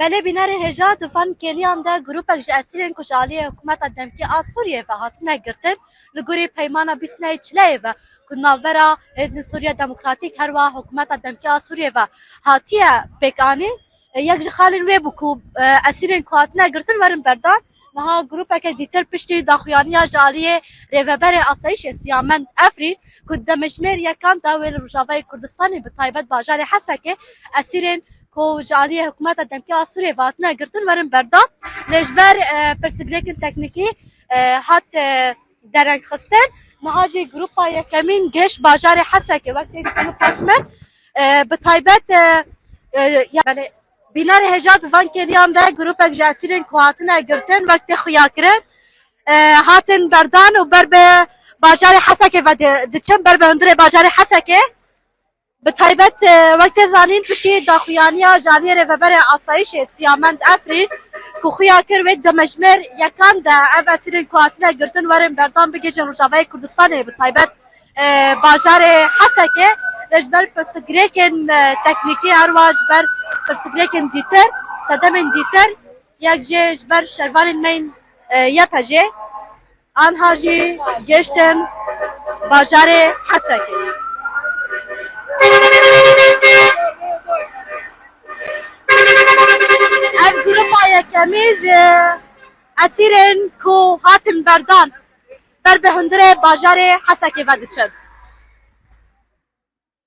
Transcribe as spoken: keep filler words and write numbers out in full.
Belê bînerê hêja di van kêliyan de grûpek ji esîrên ku ji aliyê hikûmeta demkî a Sûriyê ve hatine girtin, li gorî peymana bîst nehê çileyê ve ku navbera Hêzên Sûriya Demokratîk herwiha hikûmeta demkî a Sûriyê ve hatiye pêkanîn, e, yek ji xalên wê bû ku, e, esîrên ku hatine girtin werin berdan. Niha grûpeke dîtir piştî daxuyaniya ji aliyê rêveberê asayîşê Siyamend Efrîn ku di demejmêr yekan de wê li Rojavayê Kurdistanê bi taybet bajarê Hesekê esîrên ku ji aliyê hikûmeta demkî a Sûriyê ve hatine girtin werin berdan. Lê ji ber, e, pirsgirêkên teknîkî, e, hat, e, derengxistin. Niha jî grûpa yekemîn gêşt bajarê Hesekê wek tê dîtin paşmin. E, bi taybet, e, e, ya, belê, bînerê hêja di van kêliyan de grûpek ji esîrên ku hatine girtin wek tê xuyakirin, e, hatin berdan û ber bi bajarê Hesekê ve di-, diçin, ber bi hundirê bajarê Hesekê. Bi taybet, e, wek tê zanîn, piştî daxuyaniya ji aliyê rêveberê asayîşê Siyamend Efrîn ku xuya kir wê demejmêr yekan de ev esîrên ku hatine girtin werin berdan bigihîjin Rojavayê Kurdistanê, bi taybet, e, bajarê Hesekê. Lê ji ber pirsgirêkên, e, teknîkî, herwiha ji ber pirsgirêkên dîtir, sedemên dîtir, yek jê ji ber şervanên me yên, e, Y P G, anha jî gêştin bajarê Hesekê. Ev grûpa yekemî ji esîrên ku hatin berdan ber bi hundirê bajarê Hesekê ve diçin.